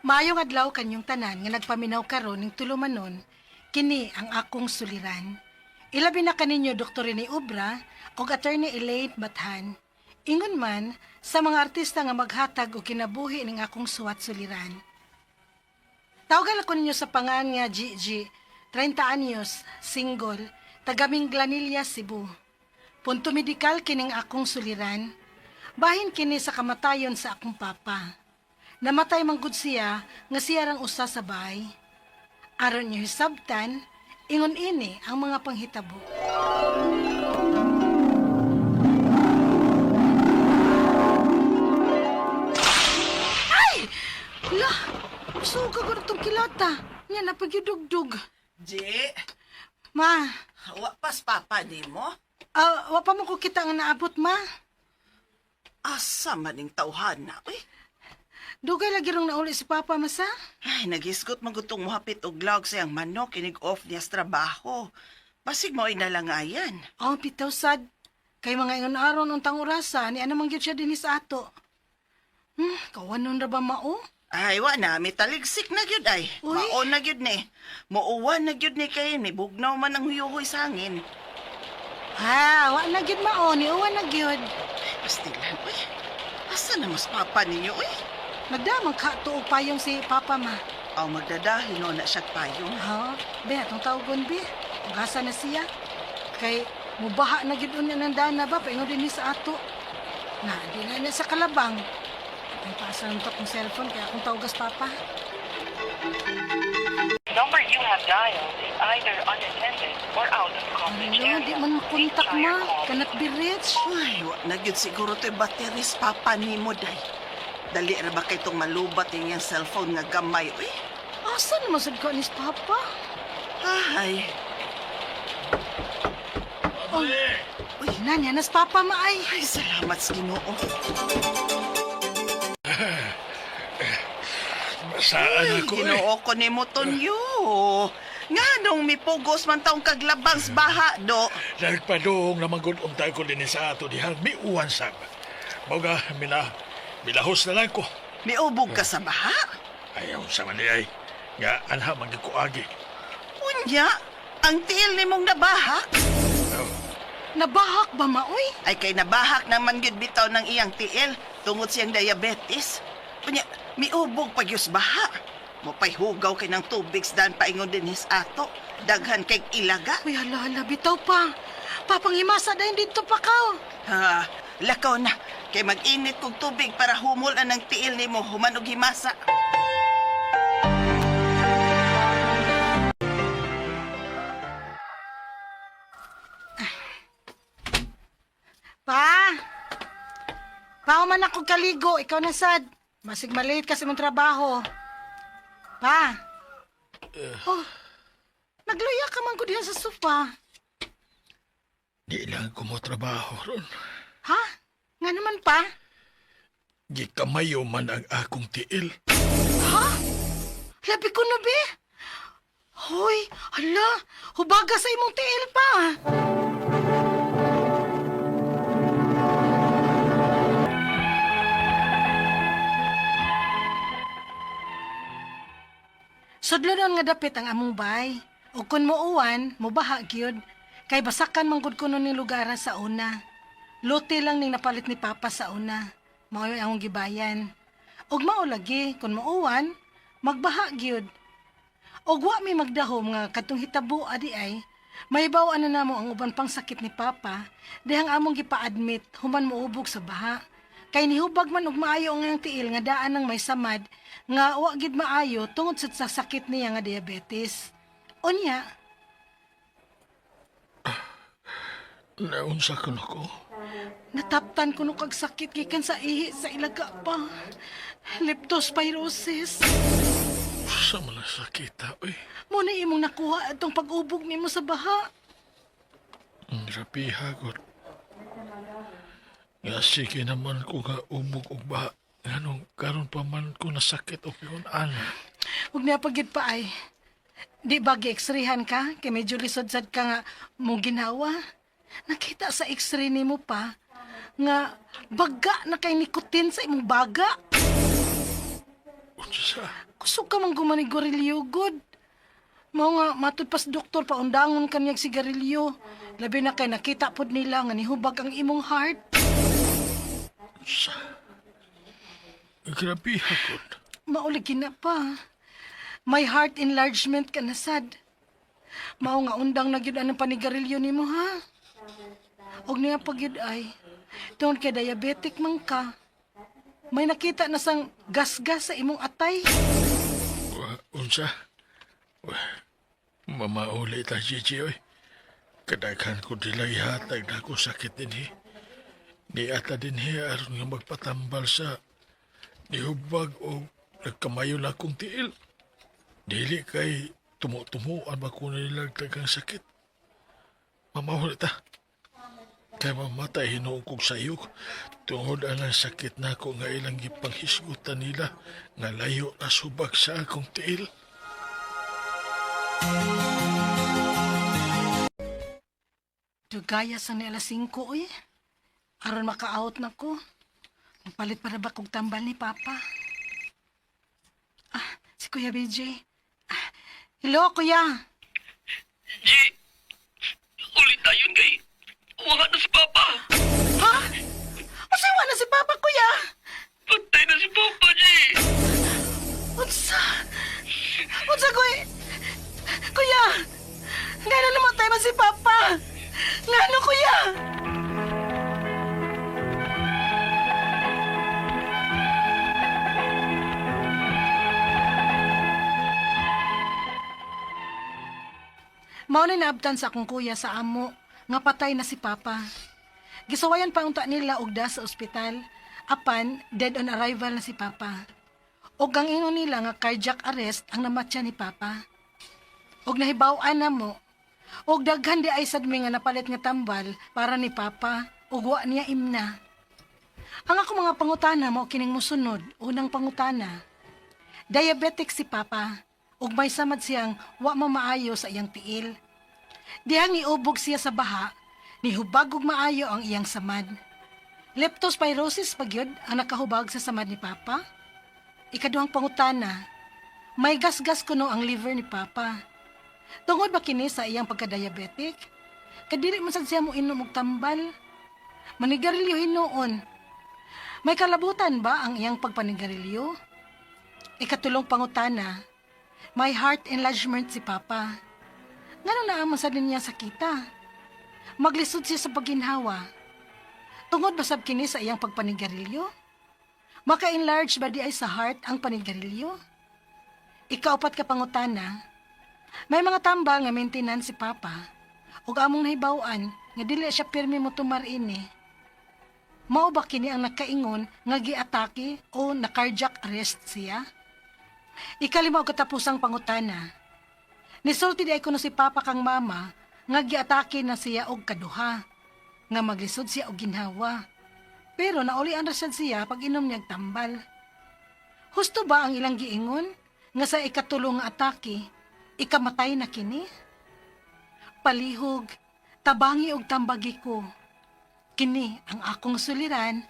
Maayong adlaw kanyong tanan nga nagpaminaw karon ning tulumanon, kini ang akong suliran. Ilabi na kaninyo Dr. Rene Obra ug Attorney Elaine Bathan. Ingon man sa mga artista nga maghatag og kinabuhi ning akong suwat suliran. Tawagan ako ninyo sa pangan nga GG, 30 anyos, single, taga Minglanilla, Cebu. Punto medikal kining akong suliran. Bahin kini sa kamatayon sa akong papa. Namatay man gud siya nga siya rang usa sa bahay. Aron niyo hisabtan, ingon ini ang mga panghitabo. Ay! La! Suga ko na itong kilata. Nya napagyudugdug. Ji, Ma, wa pas papa ni mo? wa pa mo ko kita nga naabot, ma. Asa man ning tawhan na, uy. Dugay lagi rong nauli si Papa, masa. Ay, naghisgot man gud tong mohapit og log sa iyang manok inig off niya sa trabaho. Basig mo ay nalangayan. Oh, bitaw sad. Kay mga ingon aron untang orasa, ni ano man gyud siya dinhi sa ato. Kawanon ra ba mao? Ay, wa na, may taligsik na gyud ay. Uy. Mao na gyud ni. Muuwan na gyud ni kay ni bugnaw man ang huyuhoy sa hangin. Ah, wa na gyud mao, ni uwan na gyud. Pastilan, uy. Asa na mas papa ninyo, uy? Nagdamang ka tuog payong si Papa ma. Aw, magdadahin no na siya payong. Ha? Be, atong tawagon be. Ugasa na siya. Kay mubaha na gyud unya ng dana ba paingon dinhi sa ato. Na, di na na sa kalabang. Ay, paasa lang to akong cellphone kaya akong tawagas Papa. Number you have dialed is either unattended or out of coverage Ano, di area. man makontak Please try ma. your call. Cannot be reached. Ay, wa na gyud siguro to'y batteries papa nimo day. Dali ra ba kay tong malubat yung iyang cellphone nga gamay, uy? Asa naman sad ko ni Papa? Ay, Oh, uy, nanya nas Papa maay. ay, salamat sa Ginoo. Saan Ay, ako eh? Ginoo ko nimo Tonyo. Nga nung mipugos man taong kaglabang sa baha, do. Nagpadung naman gud unta ko dinhi sa ato diha. Miuwan sab. Mao ga milahos na lang ko. Miubog ka sa baha. Ayaw sa man ay. Nga anha man gyud ko agi. Unya, ang tiil nimong nabahak. Oh, Nabahak ba maoy? Ay kay nabahak naman gyud bitaw ng iyang tiil tungod siyang diabetes. Unya, miubog pa gyud sa baha. Mopayhugaw kay ng tubig sa daan paingon dinhi sa ato. Daghan kay ilaga. Uy, hala, hala, bitaw pa. Papanghimasa dayon dito pa ka. Ha, lakaw na. Kay mag-init kog tubig para humol ang tiil nimo human og himasa. Pa! Pa, man ako kaligo. Ikaw na sad. Masig malate kasi mong trabaho. Pa! Oh, nagluya ka man ko diha sa sofa. Di lang ko mo trabaho ron. Ha? Nga naman pa? Gikamayo man ang akong tiil. Ha? Labi ko na, be. Hoy, hala, hubaga sa imong tiil pa. Sudlonon nga dapit ang among bay. O kun muuwan, mubaha gyud. Kay basakan man gud kuno ning lugar sa una. Lote lang ning napalit ni Papa sa una. Mao ang gibayan. Ug mao lagi kun muuwan, magbaha gyud. Og wa mi magdahom nga kadtong hitabo adi ay mahibaw-an na namo ang uban pang sakit ni Papa dihang among gipa-admit human moubog sa baha. Kay nihubag man og maayo ang iyang tiil nga daan ng may samad nga wa gid maayo tungod sa sakit niya nga diabetes. Unya, Naunsa ko na ko. Nataptan ko no kag sakit gikan sa ihi sa ilaga pa. Leptospirosis. Sa man ang sakita, uy. Mo na imong nakuha atong pag-ubog nimo sa baha. Rapiha gud. Nga sige naman ko nga umog og baha. Nganong karon pa man ko nasakit og yun ana. Huwag niya pagid pa ay. Di ba gi-x-rayhan ka? Kay medyo lisod sad ka nga mo ginawa. Nakita sa x-ray nimo pa nga baga na kay nikotin sa imong baga. Unsa sa? Kusog ka man gumanigurilyo, good. Mao nga, matud pas doktor pa undangon kanyag sigarilyo. Labi na kay nakita pod nila nga nihubag ang imong heart. Sa. Grabe hakot. Mauli kina pa. May heart enlargement ka na sad. Mao nga undang na gyud anang panigarilyo nimo ha. Og niya pag gyud ay, tungod kay diabetic man ka. May nakita na sang gasgas sa imong atay. Unsa? Mamauli ta, Gigi, oy. Kadaghan ko dila ihatag na ako sakit dinhi. Niata dinhi aron nga magpatambal sa nihubag o nagkamayo na akong tiil. Dili kay tumu-tumuan ba ko nila daghang sakit. Mamauli ta. Kay mamatay hinuon kog sayok tungod anang sakit nako nga ilang gipanghisgutan nila nga layo na subag sa akong tiil. Dugaya sa ni alas 5 oy. Aron maka-out na ko. Magpalit para ba kog tambal ni Papa? Ah, si Kuya BJ. Ah, hello, Kuya. G, ulit tayo kay. Wala na si Papa. Ha? Unsa wala si Papa, Kuya? Patay na si Papa, G. Unsa? Unsa, Kuya? Kuya! Ngano namatay man si Papa? Ngano, Kuya? Mao na naabtan sa akong kuya sa amo nga patay na si Papa. Gisawayan pa unta nila og da sa ospital apan dead on arrival na si Papa. Og ang ingon nila nga cardiac arrest ang namatya ni Papa. Og nahibaw-an na mo. Og daghan di ay sad mi nga napalit nga tambal para ni Papa ug wa niya imna. Ang ako mga pangutana mao kining mosunod, unang pangutana. Diabetic si Papa ug may samad siyang wa mamaayo sa iyang tiil. Dihang niubog siya sa baha, nihubag og maayo ang iyang samad. Leptospirosis pa gyud ang nakahubag sa samad ni Papa. Ikaduhang pangutana, may gasgas kuno ang liver ni Papa. Tungod ba kini sa iyang pagka-diabetic? Kadili man sad siya mo inom og tambal. Manigarilyo hinuon. May kalabutan ba ang iyang pagpanigarilyo? Ikatulong pangutana, may heart enlargement si Papa. Ngano naa man sad niya sakita? Maglisod siya sa pagginhawa. Tungod ba sab kini sa iyang pagpanigarilyo? Maka-enlarge ba di ay sa heart ang panigarilyo? Ikaupat ka pangutana, may mga tambal nga maintenance si Papa ug among nahibaw-an nga dili siya pirmi mo tumar ini. Mao ba kini ang nakaingon nga giatake o na cardiac arrest siya? Ikalima og katapusang pangutana. Nisulti di ay kuno si Papa kang Mama nga giatake na siya og kaduha nga maglisod siya og ginhawa. Pero naulian ra sad siya pag inom niyag tambal. Husto ba ang ilang giingon nga sa ikatulo nga atake ikamatay na kini? Palihog, tabangi og tambagi ko. Kini ang akong suliran,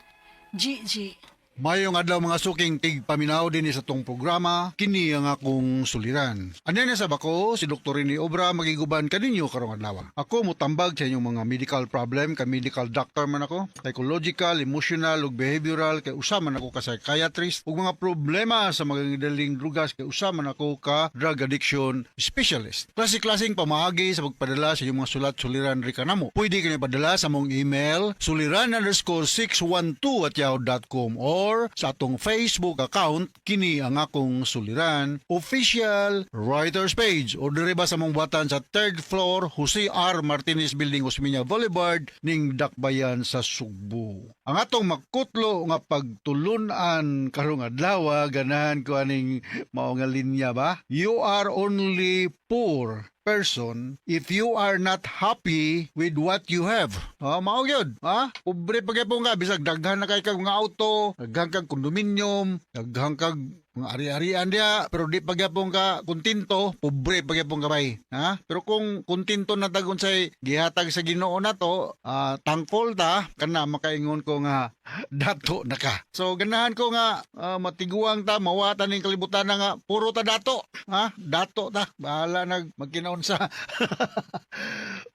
GG. Mayong adlaw mga suking tigpaminaw din sa tong programa, kini ang akong suliran. Ano na sa bako, si Dr. Rene Obra magiguban kaninyo karong adlaw. Ako mutambag sa inyong mga medical problem, kay medical doctor man ako, psychological, emotional ug behavioral kay usa man ako ka psychiatrist ug mga problema sa mga daling drugas kay usa man ako ka drug addiction specialist. Klase-klaseng pamaagi sa pagpadala sa inyong mga sulat suliran ri kanamo. Pwede kini padala sa mong email suliran_612@yahoo.com or sa atong Facebook account kini ang akong suliran official writers page o diri ba sa mong buhatan sa third floor Jose R. Martinez Building, Osmeña Boulevard ning Dakbayan sa Sugbo. Ang atong makutlo nga pagtulunan karong adlaw, ganahan ko aning mao nga linya ba? You are only poor person if you are not happy with what you have. Ah, mao gyud. Ha? Pobre pa gyud nga bisag daghan na kay kag mga auto, daghan kag kondominium, daghan kag mga ari-arian diha, pero di pa gyapon ka kontento, pobre pa gyapon ka bay, ha? Pero kung kontento na ta unsay gihatag sa Ginoo nato, thankful ta kana, makaingon ko nga dato na ka. So ganahan ko nga matiguang ta, mawata ning kalibutan na nga puro ta dato, ha? Dato ta, bahala nag magkinaunsa.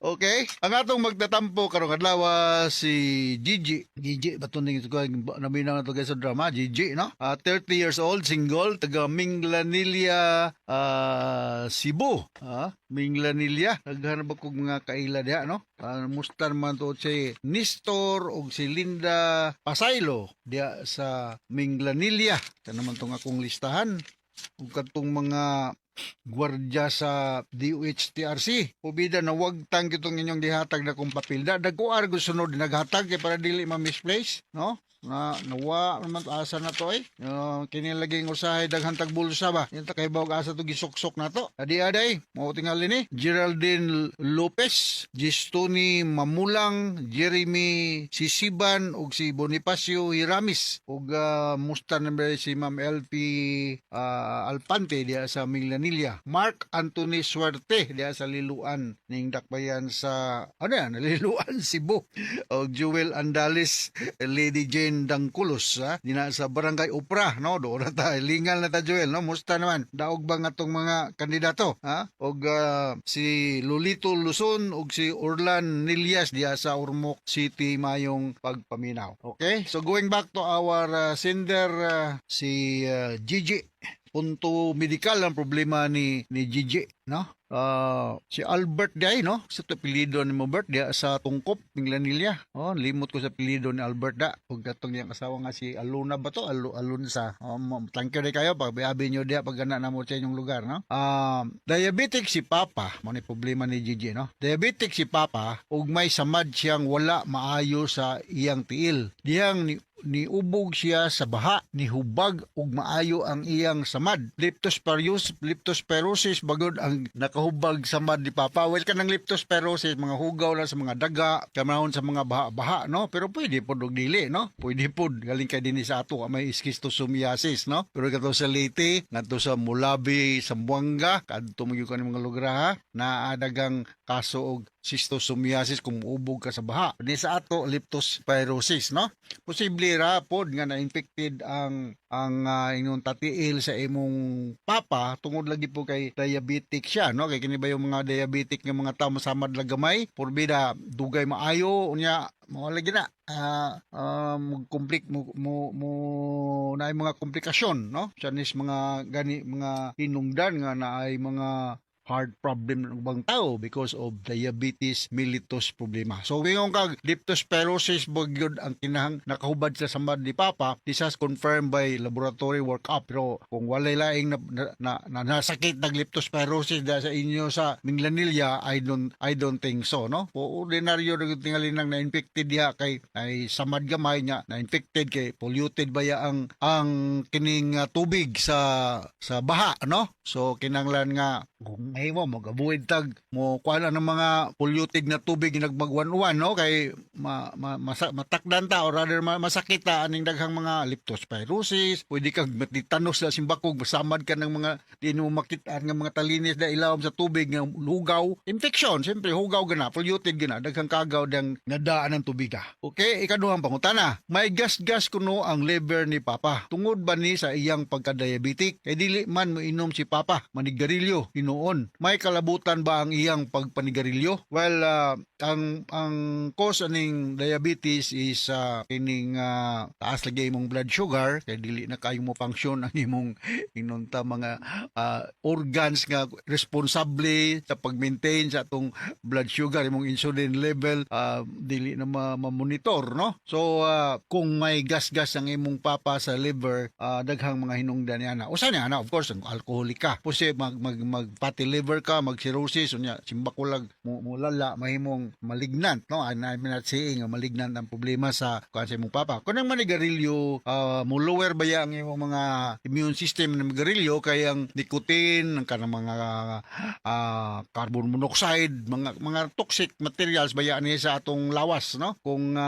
Okay? Ang atong magtatampo karong adlaw si Gigi. Gigi ba to ning ko naminaw na to guys sa drama, Gigi, no? 30 years old, single, taga Minglanilla, Cebu. Ha? Minglanilla. Daghan ba kog mga kaila diha, no? Musta man to si Nestor ug si Linda Pasaylo diha sa Minglanilla. Kana man tong akong listahan ug katong mga gwardya sa DOHTRC. Pubida na wag tang kitong inyong gihatag na kong papel. Da, dagko ar sunod naghatag kay para dili ma-misplace, no? Na nawa naman asa na to eh. Kini laging usahay daghan tag bulsa ba. Yan ta kay bawag asa to gisuksok na to. Adi aday, mao tingali ni Geraldine Lopez, Gistoni Mamulang, Jeremy Sisiban ug si Bonifacio Hiramis ug musta na ba si Ma'am LP Alpante diha sa Minglanilla. Mark Anthony Suerte diha sa Liluan ning dakbayan sa ano yan, Liluan, Cebu. Og Jewel Andales, Lady Jane Dangculos, ha, dina sa Barangay Upra, no? Doon na ta, lingal na ta, Joel, no? Musta naman daog ba nga tong mga kandidato, ha? Og si Lolito Luzon og si Orlan Nilias diha sa Ormoc City, mayong pagpaminaw. Okay, so going back to our sender, si Gigi, punto medikal ang problema ni Gigi, no? Si Albert diay, no? Sa to apelyido ni mo Bert diya sa Tungkop, Minglanilla. Oh, limot ko sa apelyido ni Albert da. Ug katong iyang asawa nga si Aluna ba to? Alunsa. Oh, thank you kayo pag biabi niyo diya pag gana na mo sa inyong lugar, no? Diabetic si Papa, mo ni problema ni Gigi, no? Diabetic si Papa ug may samad siyang wala maayo sa iyang tiil. Dihang niubog siya sa baha, nihubag ug maayo ang iyang samad. Leptospirosis, leptospirosis bagod ang nakahubag samad ni Papa. Well, kanang leptospirosis, mga hugaw lang sa mga daga, kamahon sa mga baha-baha, no? Pero pwede pod og dili, no? Pwede pod galing kay dinhi sa ato may schistosomiasis, no? Pero kato sa Leyte, ngadto sa Mulabi, Zamboanga, kadto mo gyud mga lugar ha, naa dagang kaso og schistosomiasis kung muubog ka sa baha. Di sa ato leptospirosis, no? Posible ra pod nga na-infected ang inyong tatiil sa imong papa tungod lagi po kay diabetic siya, no? Kay kini ba yung mga diabetic nga mga tao masamad lang gamay, porbida dugay maayo, unya mao lagi na mag-complik mo mo, mo naay mga komplikasyon, no? Sa nis mga gani mga hinungdan nga naay mga heart problem ng ubang tao because of diabetes mellitus problema. So wingon kag leptospirosis gyud ang kinahang nakahubad sa samad ni Papa, this has confirmed by laboratory workup. Pero kung walay laing na nasakit nag leptospirosis da sa inyo sa Minglanilla, I don't think so, no? Po ordinaryo na tingali nang na-infected diha kay ay samad gamay niya, na-infected kay polluted ba ya ang kining tubig sa baha, no? So kinanglan nga kung mahimo mag-avoid tag mo kuan ng mga polluted na tubig nagmagwan-uwan, no? Kay matakdan ta or rather masakit ta aning daghang mga leptospirosis. Pwede kag matitanos sa simbakog, masamad ka ng mga di mo makitaan nga mga talinis na ilawom sa tubig nga hugaw, infection siyempre, hugaw gana, polluted gana, daghang kagaw dang nadaan ng tubig ah. Okay, ikaduhang pangutana: may gas-gas kuno ang liver ni Papa. Tungod ba ni sa iyang pagka-diabetic? Kay dili man moinom si Papa, manigarilyo hinuon. May kalabutan ba ang iyang pagpanigarilyo? Well, ang cause aning diabetes is kining taas lagi imong blood sugar kay dili na kayo mo function ang imong inunta mga organs nga responsable sa pag-maintain sa atong blood sugar, imong insulin level dili na ma-monitor, no? So kung may gas-gas ang imong papa sa liver, daghang mga hinungdan niya na. Usa niya na, of course, ang alcoholic ka. Pose mag mag fatty liver liver ka, mag cirrhosis, unya simbako lang mo lala, mahimong malignant, no? And I'm not saying nga malignant ang problema sa kuan sa imong papa. Kung ang manigarilyo, mo lower ba ya ang imong mga immune system ng manigarilyo kay ang nicotine, ang kanang mga carbon monoxide, mga toxic materials ba ni sa atong lawas, no? Kung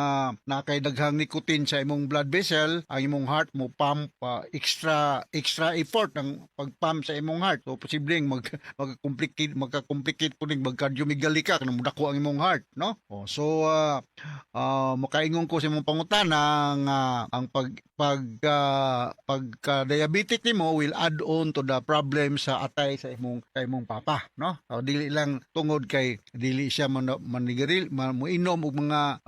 nakay daghang nicotine sa imong blood vessel, ang imong heart mo pump extra extra effort ang pag-pump sa imong heart. So posibleng magka-complicate po ning mag-cardiomegaly ka kanang mudako ang imong heart, no? Oh, so makaingon ko sa imong pangutana nga ang pag pag pagka diabetic nimo will add on to the problem sa atay sa imong papa, no? O, dili lang tungod kay dili siya man, manigaril man, moinom og mga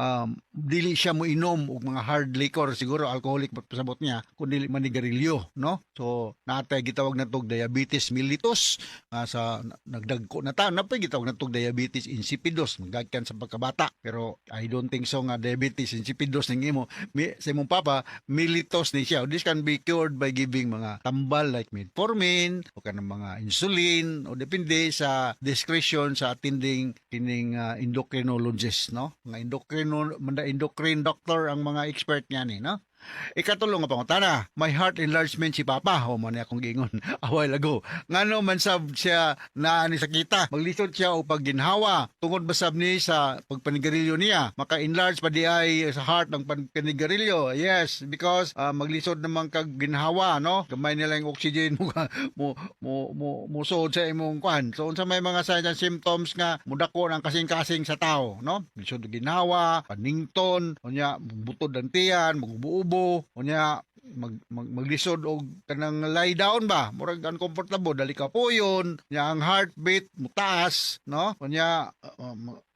dili siya moinom og mga hard liquor, siguro alcoholic pasabot niya, kun dili manigarilyo, no? So natay gitawag na tog diabetes mellitus sa nagdagko na ta, napay gitawag na tog diabetes insipidus magagikan sa pagkabata, pero I don't think so nga diabetes insipidus ning imo sa imong papa, mellitus ni siya. This can be cured by giving mga tambal like metformin o kanang mga insulin o depende sa discretion sa attending kining endocrinologist, no? Mga endocrino, mga endocrine doctor ang mga expert niya ni, no? Ikatulo nga pangutana, may heart enlargement si Papa. O mo ni akong giingon a while ago. Ngano man sab siya naa ni sakita? Maglisod siya og pagginhawa. Tungod ba sab ni sa pagpanigarilyo niya? Maka-enlarge pa di ay sa heart ng panigarilyo. Yes, because maglisod naman kag ginhawa, no? Gamay nila yung oxygen mo mo mo mo musuod sa imong kwan. So unsa may mga signs and symptoms nga mudako ng kasing-kasing sa tao, no? Lisod og ginhawa, panington, unya butod ang tiyan, magubo-ubo, unya maglisod og kanang lie down ba, murag uncomfortable, dali ka puyon, nya ang heartbeat mutaas, no? Unya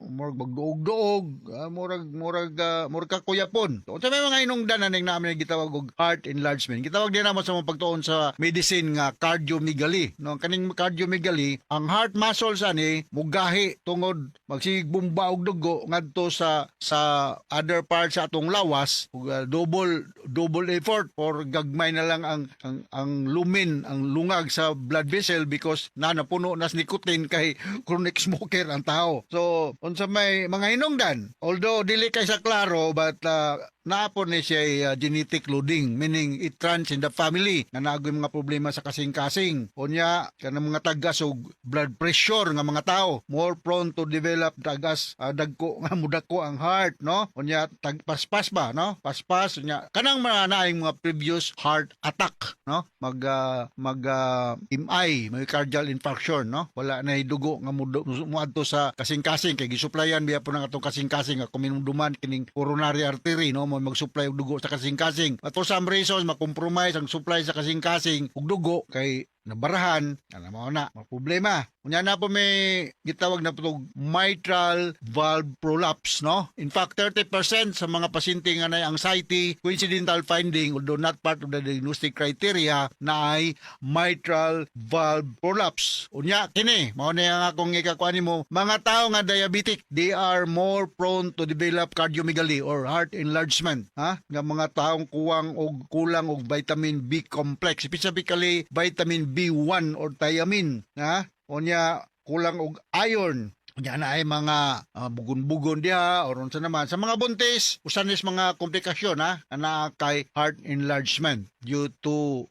murag magduog-duog, murag kakuyapon. So unsa may mga hinungdan ning namin gitawag og heart enlargement? Gitawag din naman sa mga pagtuon sa medicine nga cardiomegaly, no? Kaning cardiomegaly, ang heart muscles ani mugahi tungod magsigig bomba og dugo ngadto sa other parts sa atong lawas ug double double effort for gagmay na lang ang lumen, ang lungag sa blood vessel because na napuno na sa nicotine kay chronic smoker ang tao. So unsa may mga hinungdan, although dili kay sa klaro, but naapon ni siya genetic loading, meaning it runs in the family na naagoy mga problema sa kasing-kasing. Unya kanang mga tagas og blood pressure nga mga tao more prone to develop tagas, dagko nga mudako ang heart, no? Unya tag paspas ba, no? Paspas, unya kanang mga naay mga previous heart attack, no? Mag MI, myocardial infarction, no? Wala na dugo nga muadto sa kasing-kasing kay gisuplayan biya po ng atong kasing-kasing nga kuminumduman kining coronary artery, no? Mo mag-supply og dugo sa kasing-kasing, but for some reasons makompromise ang supply sa kasing-kasing og dugo kay nabarahan ana mo na mga problema. Unya na po may gitawag na po mitral valve prolapse, no? In fact, 30% sa mga pasyente nga nay anxiety, coincidental finding, although not part of the diagnostic criteria, na ay mitral valve prolapse. Unya kini mao na ang akong ikakuan nimo, mga tao nga diabetic, they are more prone to develop cardiomegaly or heart enlargement, ha? Nga mga taong kuwang og kulang og vitamin B complex, specifically vitamin B1 or thiamine, ha? Unya kulang og iron. Unya na ay mga bugon-bugon diha or unsa naman sa mga buntis, usan is mga komplikasyon, ha, na kay heart enlargement due to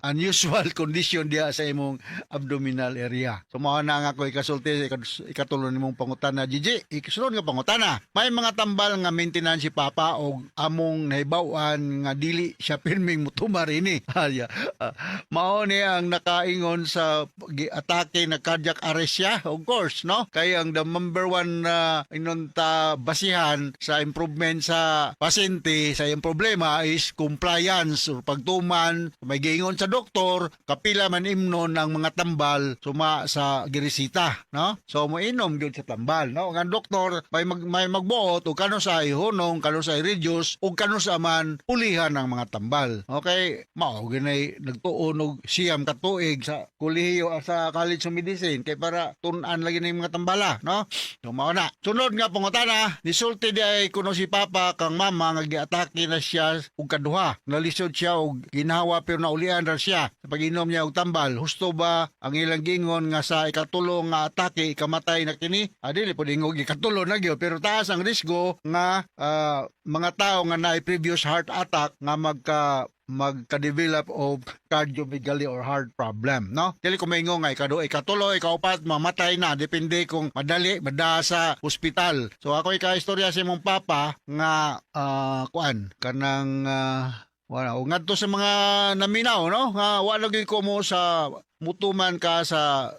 unusual condition diha sa imong abdominal area. So mao na nga ako ikasulti sa ikatulo nimong pangutana, Gigi. Ikasulod nga pangutana. May mga tambal nga maintenance si Papa og among nahibaw-an nga dili siya pirming mutumar ini. Ay, mao ni ang nakaingon sa atake na cardiac arrest siya, of course, no? Kay ang the number one na inon ta basihan sa improvement sa pasyente sa iyang problema is compliance or pagtuman. May giingon sa doktor, kapila man imnon ang mga tambal suma sa giresita, no? So moinom gyud sa tambal, no? Ang doktor may magbuot og kanus-a ihunong, kanus-a i-reduce ug kanus-a man pulihan ang mga tambal. Okay, mao ginay nagtuon og 9 ka tuig sa kolehiyo, sa College of Medicine kay para tun tun-an lagi ning mga tambala, no? So mao na. Sunod nga pangutana, nisulti di ay kuno si papa kang mama nga giatake na siya og kaduha. Nalisod siya og ginhawa pero naulian ra siya sa pag-inom niya og tambal. Husto ba ang ilang gingon nga sa ikatulo nga atake ikamatay na kini? Ah, dili po ingog ikatulo na gyud, pero taas ang risgo nga mga tao nga naay previous heart attack nga magka-develop of cardiomegaly or heart problem, no? Dili ko maingon nga ikado, ikatulo, ikaupat, mamatay na. Depende kung madali, mada sa ospital. So ako ika-istorya sa imong papa nga kuan, kanang wala. O ngadto sa mga naminaw, no? Nga wala gyud ko mo sa mutuman ka sa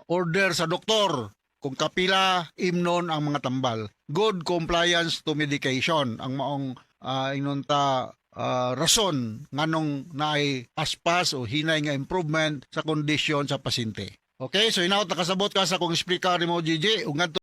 order sa doktor kung kapila imnon ang mga tambal. Good compliance to medication ang maong ingnon ta rason nganong naay paspas o hinay nga improvement sa kondisyon sa pasyente. Okay, so hinaot nakasabot ka sa kung explicar nimo, Gigi, ug ngadto